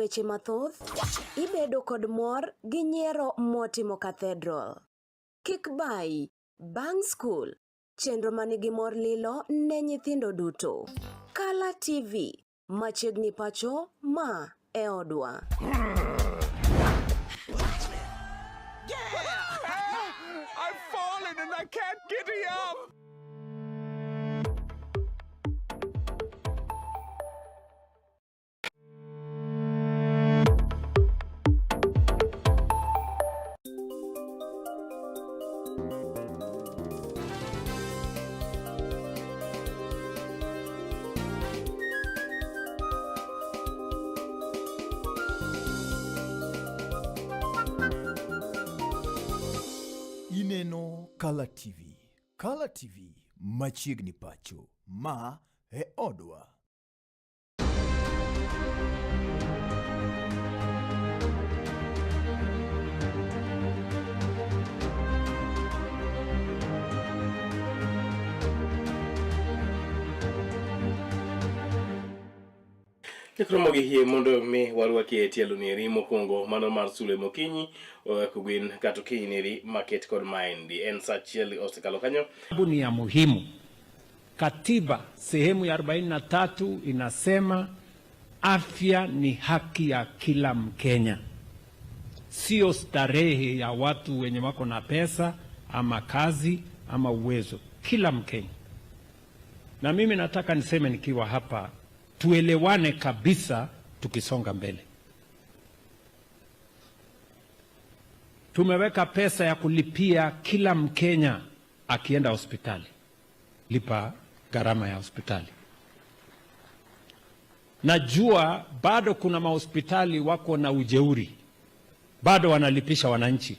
weche mathoth, ibedo kod mor gi nyiero motimo Cathedral. Kik bayi, bang' skul, chenro manigi mor lilo ne nyithindo duto. Kala TV, machiegni pacho ma e odwa. I've fallen and I can't get up. Ineno Kala TV. Kala TV machiegni pacho. Ma e odwa. Ikromo gi hie mondo mi warwaki e tielo nieri mokwongo mano mar sulwe mokinyi kogwen kata okinyi nieri maket kod maendi en saa achiel osekalo kanyo. Ni ya muhimu. Katiba sehemu ya 43 inasema afya ni haki ya kila Mkenya, sio starehe ya watu wenye wako na pesa ama kazi ama uwezo. Kila Mkenya. Na mimi nataka niseme nikiwa hapa, tuelewane kabisa tukisonga mbele. Tumeweka pesa ya kulipia kila Mkenya akienda hospitali, lipa gharama ya hospitali. Najua bado kuna mahospitali wako na ujeuri, bado wanalipisha wananchi.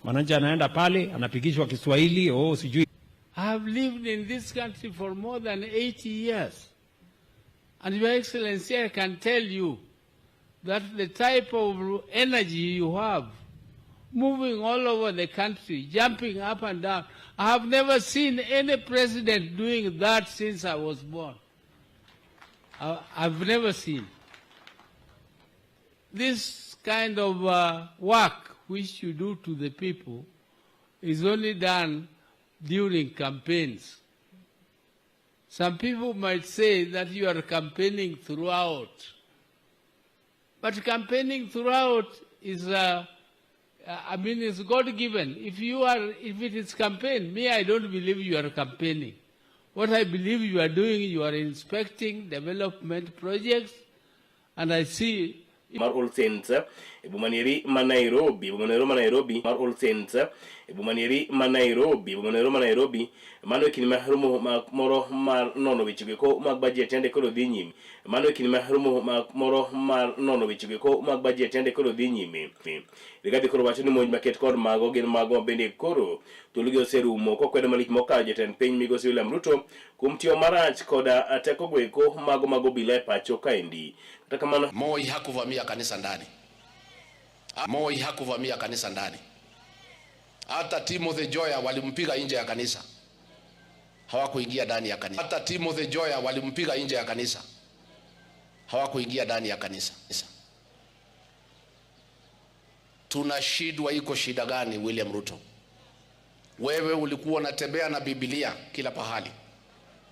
Mwananchi anaenda pale anapigishwa Kiswahili, oh, sijui. I have lived in this country for more than 80 years. And Your Excellency, I can tell you that the type of energy you have, moving all over the country, jumping up and down, I have never seen any president doing that since I was born. I've never seen. This kind of work which you do to the people is only done during campaigns. Some people might say that you are campaigning throughout. But campaigning throughout is, I mean, it's God-given. If it is campaign, me, I don't believe you are campaigning. What I believe you are doing, you are inspecting development projects, and I see mar All Saints e boma nieri ma Nairobi, boma nieri ma Nairobi, mar All Saints e boma nieri ma Nairobi, boma nieri ma Nairobi. Mano e kinde ma romo ma moro mar nono weche go mag budget yande koro dhi nyime. Mano e kinde ma romo ma moro mar nono weche go mag budget yande koro dhi nyime. Rigathi koro wacho ni monj maket kod mago gin mago ma bende koro thuologi oserumo kokwedo malich mokawo jatend piny migosi William Ruto kuom tiyo marach koda teko goeko mago mag obila e pacho kaendi. Kata kamano, Moi hakuvamia kanisa ndani. Moi hakuvamia kanisa ndani. Hata Timothy Joya walimpiga nje ya kanisa. Hawakuingia ndani ya kanisa. Hata Timothy Joya walimpiga nje ya kanisa. Hawakuingia ndani ya kanisa. Tunashindwa, iko shida gani William Ruto? Wewe ulikuwa unatembea na Biblia kila pahali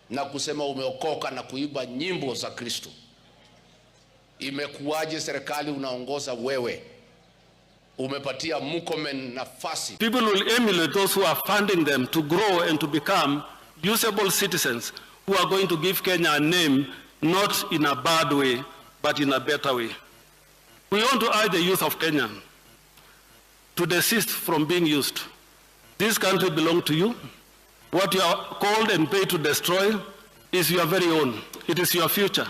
na kusema umeokoka na kuimba nyimbo za Kristo. Imekuwaje serikali unaongoza wewe umepatia Murkomen nafasi? People will emulate those who are funding them to grow and to become usable citizens who are going to give Kenya a name, not in a bad way, but in a better way. We want to urge the youth of Kenya to desist from being used. This country belongs to you. What you are called and paid to destroy is your very own. It is your future.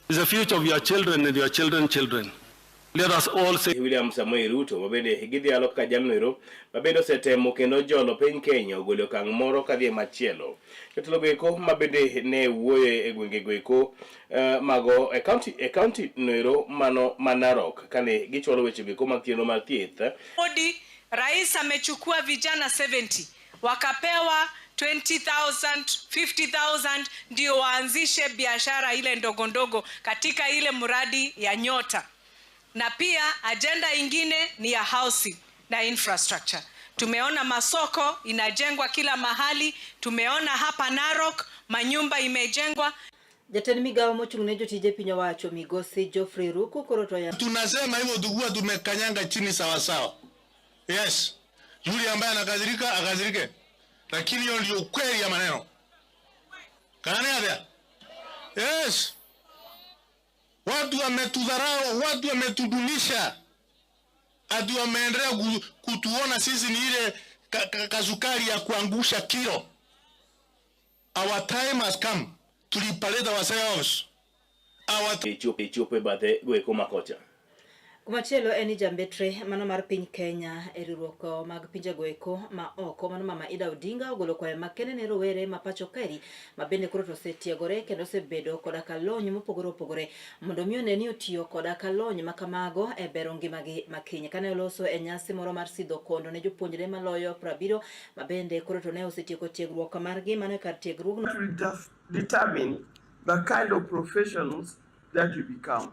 It's the future of your children and your children's children. Let us all say William Samoei Ruto mabende gidhialo kaka jalno ero mabende osetemo kendo jolo piny Kenya ogolo okang' moro kadhi e machielo. Jotelo goeko mabende ne wuoyo e gwenge goeko mago e county noero mano ma Narok kane gichwalo weche goeko mag chenro mar thieth. Modi, rais amechukua vijana 70 wakapewa 20,000, 50,000 ndio waanzishe biashara ile ndogo ndogo katika ile mradi ya Nyota. Na pia ajenda ingine ni ya housing na infrastructure. Tumeona masoko inajengwa kila mahali, tumeona hapa Narok manyumba imejengwa. Jatend migawo mochung' ne jotije piny owacho migosi Geoffrey Ruku koro to Tunasema hivyo tukua tumekanyanga chini sawa sawa. Yes. Yule ambaye anakasirika akasirike. Lakini hiyo ndio ukweli ya maneno. Kanani hapa? Yes. Watu wametudharau, watu wametudunisha. Ati wameendelea kutuona sisi ni ile kasukari ya kuangusha kilo. Our time has come to liberate ourselves. Our e chopo e bathe goeko makocha. Kumachielo en ni jambetre mano mar piny Kenya e riwruok mag pinjego eko ma oko mano Mama Ida Odinga ogolo kwayo makende ne rowere ma pacho kaeri ma bende koro to osetiegore kendo osebedo koda ka lony mopogore opogore mondo mi one ni otiyo koda ka lony ma kamago e bero ngimagi makiny. Kane oloso e nyasi moro mar sidho kondo ne jopuonjre maloyo 70 ma bende koro to ne osetieko tiegruok margi mano e kar tiegruogno. Will determine the kind of professionals that you become.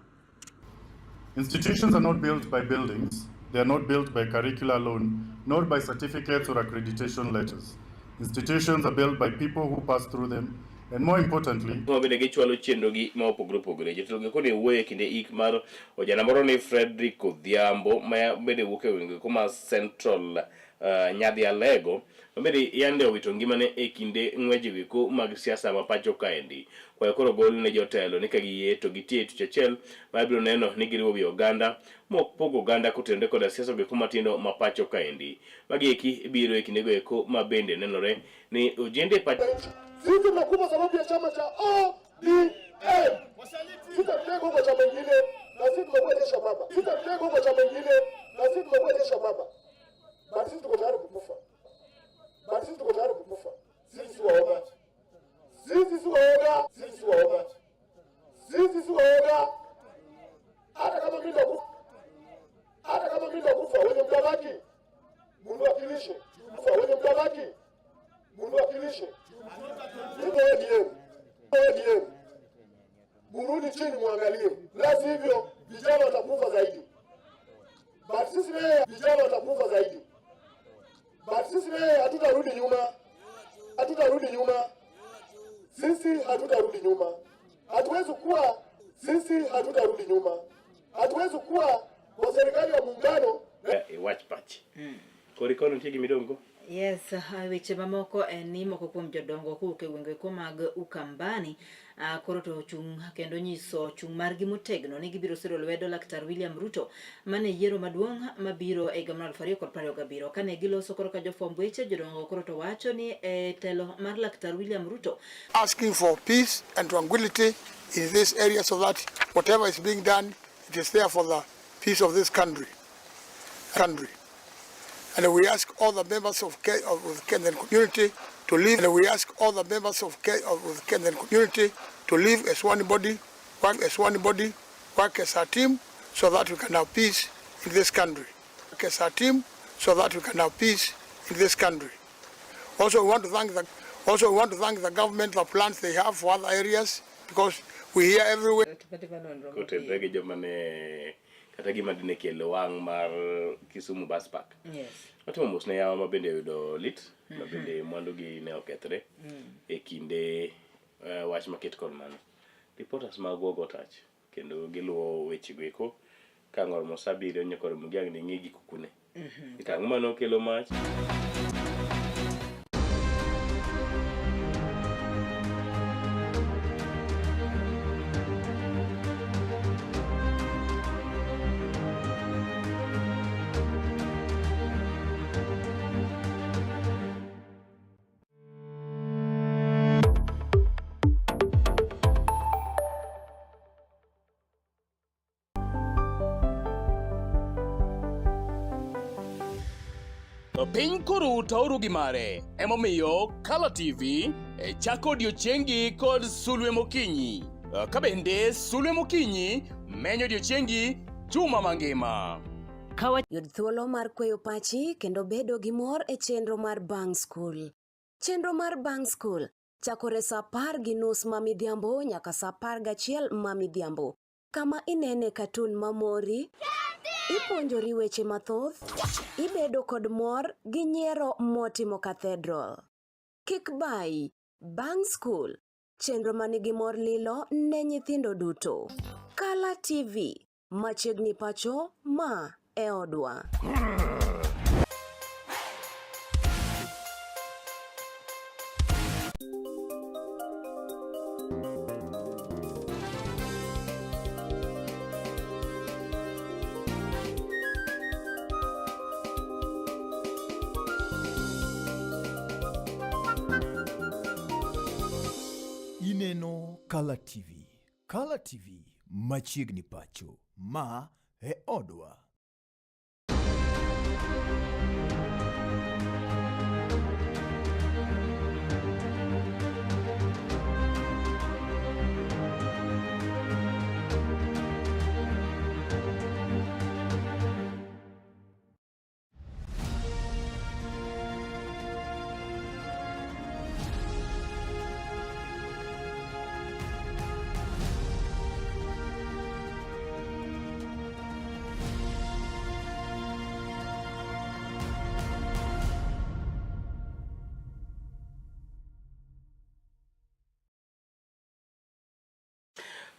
Institutions are not built by buildings, they are not built by curricula alone, nor by certificates or accreditation letters. Institutions are built by people who pass through them, and more importantly, Ma bende gichwalo chenrogi ma opogore opogore. Jotelo go kone wuoyo e kinde ik mar ojana moro ni Frederick Odhiambo ma bende wuok e gwenge ma Central Nyadhi Alego ma bende yande owito ngimane e kinde ng'weje eko mag siasa ma pacho kaendi. Kwayo koro gol ne jotelo ni ka giyie to gitie e tich achiel ma biro neno ni giriwo wi oganda mok pogo oganda kotenore koda siasa go eko matindo ma pacho kaendi. Magi eki biro e kindego eko ma bende nenore ni ojende pacho Sisi tunakufa sababu ya chama cha ODM. Sisi huko chama ingine na sisi tumekuwa jeshi baba. Sisi huko chama ingine na sisi tumekuwa jeshi baba. Basi sisi tuko tayari kukufa. Basi sisi tuko tayari kukufa. Sisi si waoga. Sisi si waoga. Sisi si waoga. Sisi si waoga. Hata kama mimi nitakufa. Hata kama mimi nitakufa, wenye mtabaki. Muniwakilishe. Kufa wenye mtabaki. Muniwakilishe. Niko ODM. ODM. Murudi chini muangalie. La sivyo vijana watakufa zaidi. But sisi naye vijana watakufa zaidi. But sisi naye hatutarudi nyuma. Hatutarudi nyuma. Sisi hatutarudi nyuma. Hatuwezi kuwa sisi hatutarudi nyuma. Hatuwezi kuwa kwa serikali ya muungano. E wach pach. Kori kono nitie gimidong'go? Yes, weche mamoko en ni moko kuom jodongo kowuok e gwenge ko mag Ukambani koro to ochung' kendo nyiso chung' margi motegno ni gibiro siro lwedo Laktar William Ruto mane yiero maduong' mabiro e higa mar 2027. Kane giloso koro ka jofwamb weche, jodongo koro to wacho ni e telo mar Laktar William Ruto asking for peace and tranquility in this area so that whatever is being done, it is there for the peace of this country. And we ask all the members of the Kenyan community to live, and we ask all the members of the Kenyan community to live as one body, work as one body, work as a team, so that we can have peace in this country. Work as a team, so that we can have peace in this country. Also, we want to thank the government for plans they have for other areas, because we hear everywhere. Kotenre gi joma ne kata gima dine kelo wang' mar Kisumu Bus Park. Watimo mos ne yawa ma bende oyudo lit, ma bende mwandu gi ne okethre e kinde wach maket kod mano. Reporters magwa go touch kendo giluwo weche go eko ka ng'or sa 7 nyaka romo gi ang' ne ng'i gi kukune. Ang'o mane okelo mach? Piny koro taoru gi mare emomiyo Color TV e chako odiochiengi kod sulwe mokinyi ka bende sulwe mokinyi menyo odiochiengi juma mangima. Yud thuolo mar kweyo pachi kendo bedo gi mor e chenro mar Bang' Skul. Chenro mar Bang' Skul chakore sa 10:30 ma midhiambo nyaka sa 11 ma midhiambo, kama inene katun mamori. Ipuonjori weche mathoth, ibedo kod mor gi nyiero motimo cathedral. Kik bayi, bang' skul, chenro manigi mor lilo ne nyithindo duto. Kala TV, machiegni pacho, ma e odwa. Ineno Kala TV. Kala TV machiegni pacho. Ma e odwa.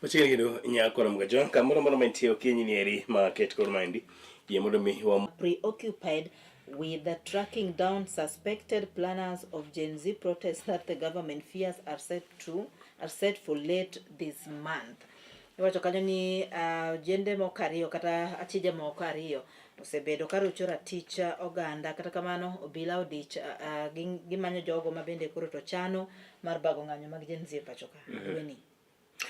Machiegni kendo nyako Ramogi Ajwang' kamoro amora mantie okinyi ni eri ma ket kor maendi yie mondo mi wa preoccupied with the tracking down suspected planners of Gen Z protests that the government fears are set to are set for late this month. Iwacho kanyo ni jende moko ariyo kata achije moko ariyo osebedo ka rocho ratich oganda kata kamano obila odich gimanyo jogo ma bende koro to chano mar bago ng'anyo mag Gen Z e pacho ka. Dweni.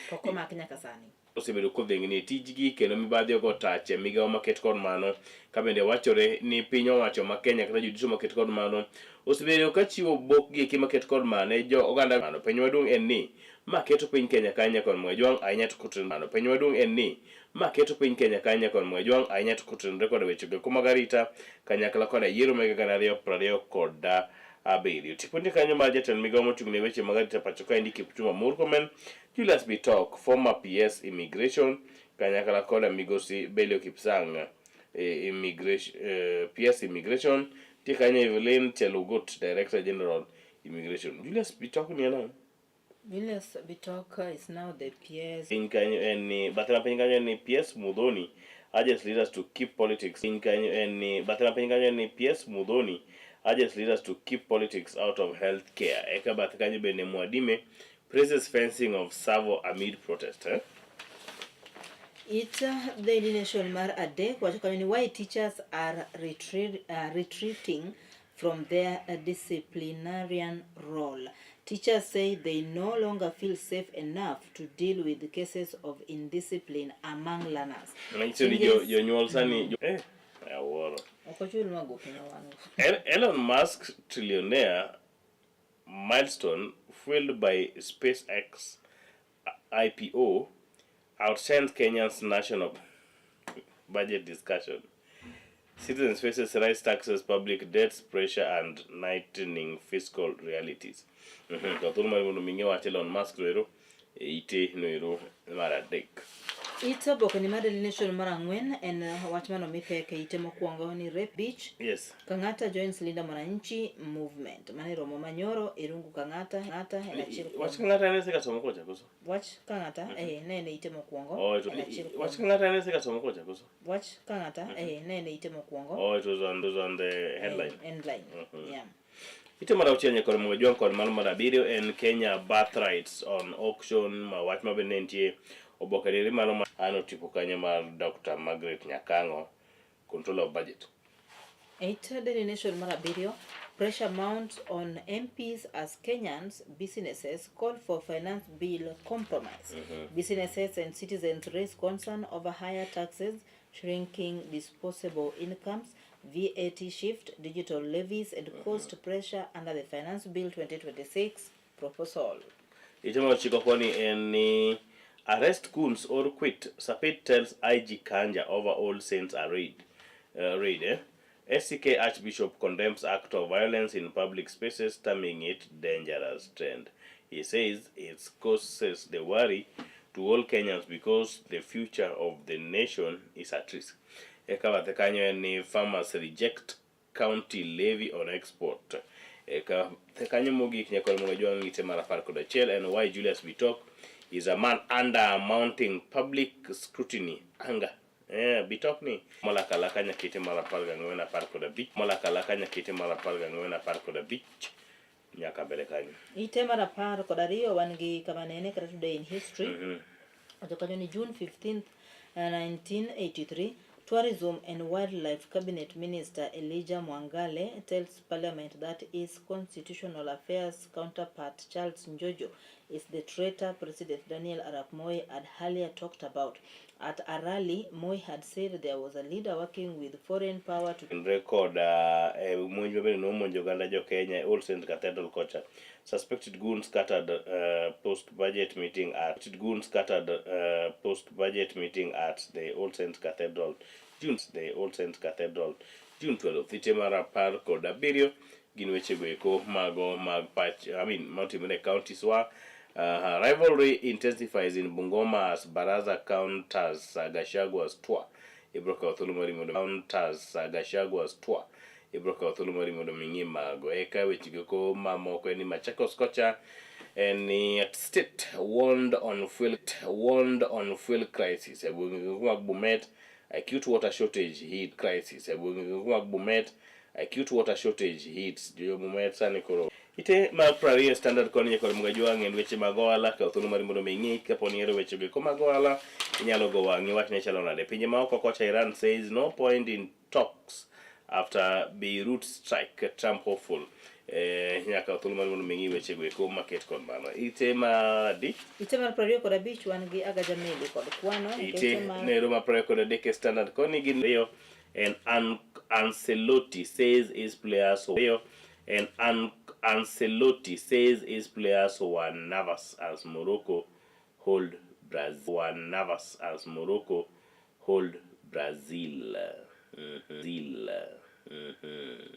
Pok omak nyaka sani. Osebedo kodhengni e tijgi kendo mibadhi ogo tach e migawo maket kod mano ka bende wachore ni piny owacho ma Kenya kata jodito maket kod mano osebedo ka chiwo bokgi eki maket kod mano e jo oganda mano. Penjo maduong' en ni ma keto piny Kenya kanye kod Mwajwang' ahinya to kotenore mano. Penjo maduong' en ni ma keto piny Kenya kanye kod Mwajwang' ahinya to kotenore koda weche go mag arita kanyakla koda yiero mag 2027. Tipo nitie kanyo mar jatend migawo mochung' ne weche mag arita pacho kaendi Kipchumba Murkomen, Julius Bitok, former PS Immigration, kanyakla koda migosi Belio Kipsang, immigration, PS Immigration, nitie kanyo Evelyn Chelugut, Director General Immigration. Julius Bitok ni en ang'o? Julius Bitok is now the PS. Piny kanyo en ni bathe ma piny kanyo en ni PS Muthoni urges leaders to keep politics. Piny kanyo en ni bathe ma piny kanyo en ni PS Muthoni urges leaders to keep politics out of healthcare. Eka bathe kanyo bende Mwadime praises fencing of Savo amid protest. Eh? It Daily Nation mar adek wacho kanyo ni why teachers are retreating from their disciplinarian role. Teachers say they no longer feel safe enough to deal with cases of indiscipline among learners. Manyiso ni jonyuol sani awuoro. Ok ochulnwa gope ma wan go. Elon Musk trillionaire milestone fueled by SpaceX IPO outsends Kenya's national budget discussion. Citizens faces rise taxes, public debts pressure and nightening fiscal realities. To thuolo mar mondo mi ing'e wach Elon Musk noero e ite noero mar adek. It oboke ni mar Daily Nation mar ang'wen en wach mano mi pek e ite mokwongo ni Rape Beach. Kang'ata joins Linda Mwananchi movement. Mano e romo manyoro Irungu Kang'ata, Kang'ata en achiel kuom Wach Kang'ata ne sekasomo kocha koso? Wach Kang'ata, ne en e ite mokwongo. Oh, it En achiel kuom Wach Kang'ata ne sekasomo kocha koso? Wach Kang'ata, ne en e ite mokwongo. Oh, it was on the headline. Headline. Yeah. Ite mar auchiel nyaka Ramogi Ajwang' kod mano mar abiriyo en Kenya birthrights on auction ma wach ma bende nitie oboke diri mano ma ano tipo kanyo mar Dr. Margaret Nyakang'o, controller of budget. It Daily Nation mar abiriyo, pressure mounts on MPs as Kenyans businesses call for finance bill compromise. Businesses and citizens raise concern over higher taxes, shrinking disposable incomes, VAT shift, digital levies and cost pressure under the Finance Bill 2026 proposal. Ite mar ochiko koni en ni arrest goons or quit, Sapit tells IG Kanja over All Saints raid. Raid? SCK Archbishop condemns act of violence in public spaces, terming it dangerous trend. He says it causes the worry to all Kenyans because the future of the nation is at risk. Eka bathe kanyo en ni farmers reject county levy on export. Eka bathe kanyo mogik nyakor mondo jwang' ite mar 11 en why Julius Bitok is a man under mounting public scrutiny. Anga. Bitok ni molakalaka nyaka ite mar 14 15 molakalaka nyaka ite mar 14 15 nyaka mbele kanyo. Ite mar 12 wan gi kama nene kata today in history. Wacho kanyo ni June 15th, 1983, Tourism and Wildlife Cabinet Minister Elijah Mwangale tells Parliament that his Constitutional Affairs counterpart Charles Njojo is the traitor President Daniel Arap Moi had earlier talked about. At a rally, Moi had said there was a leader working with foreign power to Record e monj mabende nomonjo oganda jo Kenya e All Saints Cathedral kocha. Suspected goons scattered post-budget meeting at goons scattered post-budget meeting at the All Saints Cathedral. June the All Saints Cathedral June 12. Ite mar 17 gin weche go eko mago mag pach I mean matimore e counties wa. Rivalry intensifies in Bungoma as Baraza counters Gachagua's tour. Ibro kawo thuolo mari mondo counters Gachagua's tour. Ibro kawo thuolo mari mondo ming'i mago. Eka weche go eko mamoko en ni Machakos kocha en ni at state warned on fuel crisis e gwenge mag Bomet. Acute water shortage heat crisis e gwenge mag Bomet. Acute water shortage hits jo Bomet sani koro. Ite mar 20 standard koni nyakor mga en weche mag ohala. Kaw thuolo mari mondo mi ing'i kapo ni ihero weche go eko mag ohala, inyalo go wang'i wach ne chalo nade. Pinje ma oko kocha Iran says no point in talks after Beirut strike, Trump hopeful. Nyaka thuolo mari mondo mi ing'i weche go eko maket kod mano. Ite mar adi? Ite mar 25 wan gi Agaja Meli kod Kwano. Ite nero mar 23 standard koni gin ariyo en Ancelotti says his players and Ancelotti says his players were nervous as Morocco hold Brazil. Were nervous as Morocco hold Brazil. Brazil.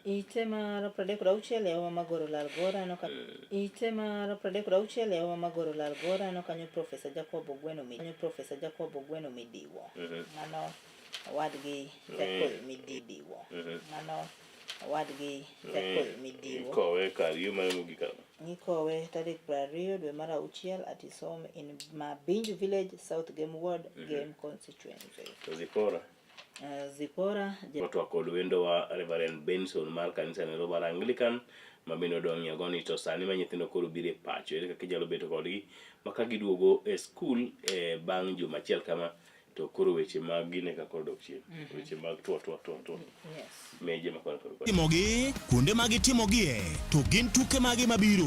Ite mar 36 yawa magoro lal gora no ka Ite mar 36 yawa magoro lal gora no kanyo Professor Jacob Ogweno mi kanyo Professor Jacob Ogweno Midiwo. Mano wadgi Jacob Midiwo. Mano wadgi Jacob Midiwo. Ikowe kar yu mar mogik. Ikowe tarik 20 dwe mar 6 at his home in Mabinju Village, South Game Ward, Game Constituency. Zipora. Zipora. Otwa kod wendo wa Reverend Benson mar kanisa Nairobi mar Anglican ma bende odong' Nyagoni to sani ma nyithindo koro biro e pacho ere kaka inyalo bedo kodgi ma ka giduogo e skul bang' juma achiel kama to koro weche mag gine ka koro dok chien. Weche mag tuo. Yes. Meje ma koro koro. Timogi kuonde ma gitimogie to gin tuke mage mabiro.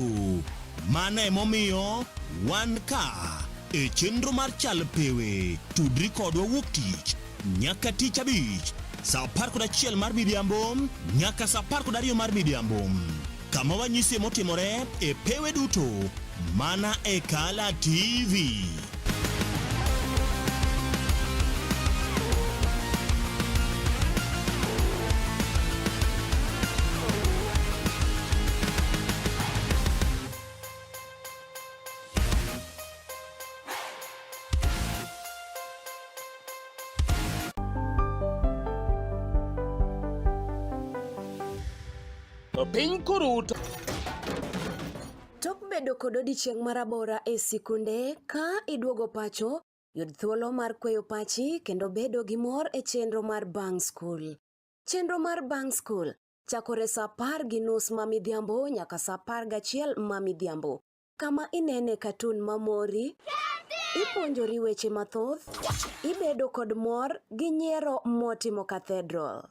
Mano emomiyo wan ka e chenro mar Chal Pewe. Tudri kodwa wuok tich nyaka tich abich saa 11 mar midhiambo nyaka saa 12 mar midhiambo, kama wanyisie motimore e pewe duto mana e Kala TV. Piny koruto. Tok bedo kod odiechieng' marabora e sikunde, ka iduogo pacho, yud thuolo mar kweyo pachi kendo bedo gi mor e chenro mar bang' skul. Chenro mar bang' skul chakore saa 10:30 ma midhiambo nyaka saa 11 ma midhiambo, kama inene katun mamori, ipuonjori weche mathoth, ibedo kod mor gi nyiero motimo cathedral.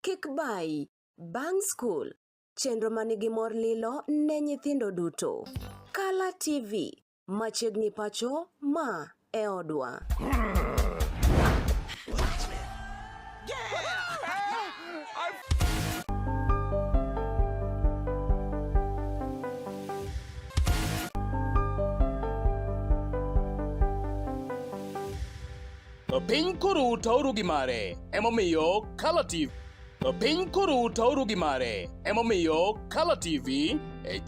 Kik bayi, bang' skul, chenro manigi mor lilo ne nyithindo duto. Kala TV, machiegni pacho, ma e odwa. Piny koro tauru gi mare, emomiyo Kala TV. Piny koro tauru gi mare, emomiyo Kala TV e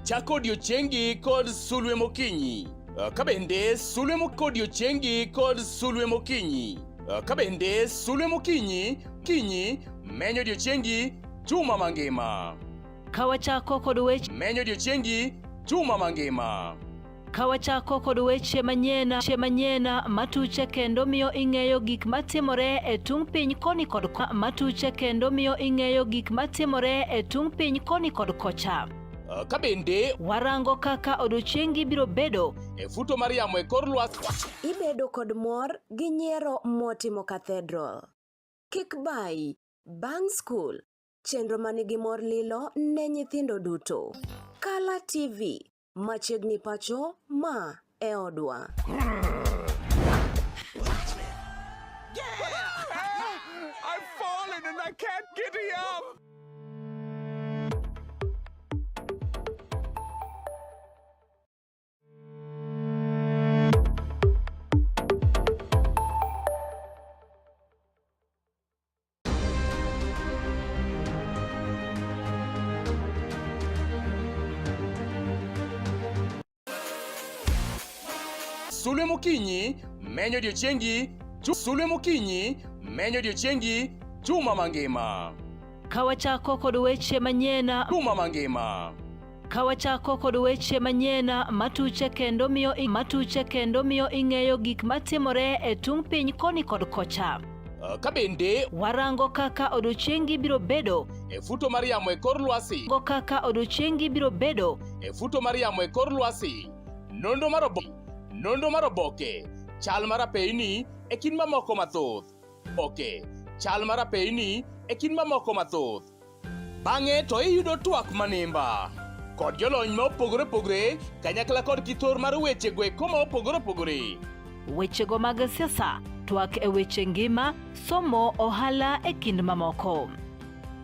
chako odiechiengi kod sulwe mokinyi. Ka bende sulwe odiechiengi kod sulwe mokinyi. Ka bende sulwe mokinyi kinyi menyo odiechiengi juma mangima. Ka wachako kod weche Menyo odiechiengi juma mangima. Ka wachako kod weche manyien weche manyien matuche kendo miyo ing'eyo gik matimore e tung' piny koni kod matuche kendo miyo ing'eyo gik matimore e tung' piny koni kod kocha. Ka bende Warango kaka odiechiengi biro bedo e futo mar yamo e kor lwasi. Ibedo kod mor gi nyiero motimo cathedral. Kik bayi, bang' skul, chenro manigi mor lilo ne nyithindo duto. Kala TV, machiegni pacho, ma e odwa. I've fallen and I can't get up. Sulwe mokinyi menyo odiechiengi, sulwe mokinyi menyo odiechiengi juma mangima. Ka wachako kod weche manyien Juma mangima. Ka wachako kod weche manyien matuche kendo miyo matuche kendo miyo ing'eyo gik matimore e tung' piny koni kod kocha. Ka bende Warango kaka odiechiengi biro bedo e futo mar yamo e kor lwasi. Go kaka odiechiengi biro bedo E futo mar yamo e kor lwasi. Nonro mar oboke, nonro mar oboke, chal mar apeyni e kind mamoko mathoth. Oke, chal mar apeyni e kind mamoko mathoth. Bang'e to iyudo twak manimba kod jolony ma opogore opogore kanyakla kod kithor mar weche go eko ma opogore opogore. Wechego mag siasa, twak e weche ngima, somo, ohala e kind mamoko.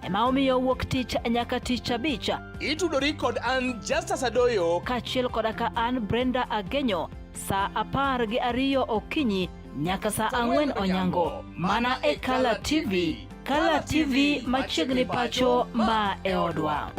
Ema omiyo wuok tich nyaka tich abich. Itudori kod an Justus Adoyo kaachiel koda ka an Brenda Agenyo saa 12 okinyi nyaka saa 4 onyango mana e Kala TV. Kala TV machiegni pacho ma e odwa.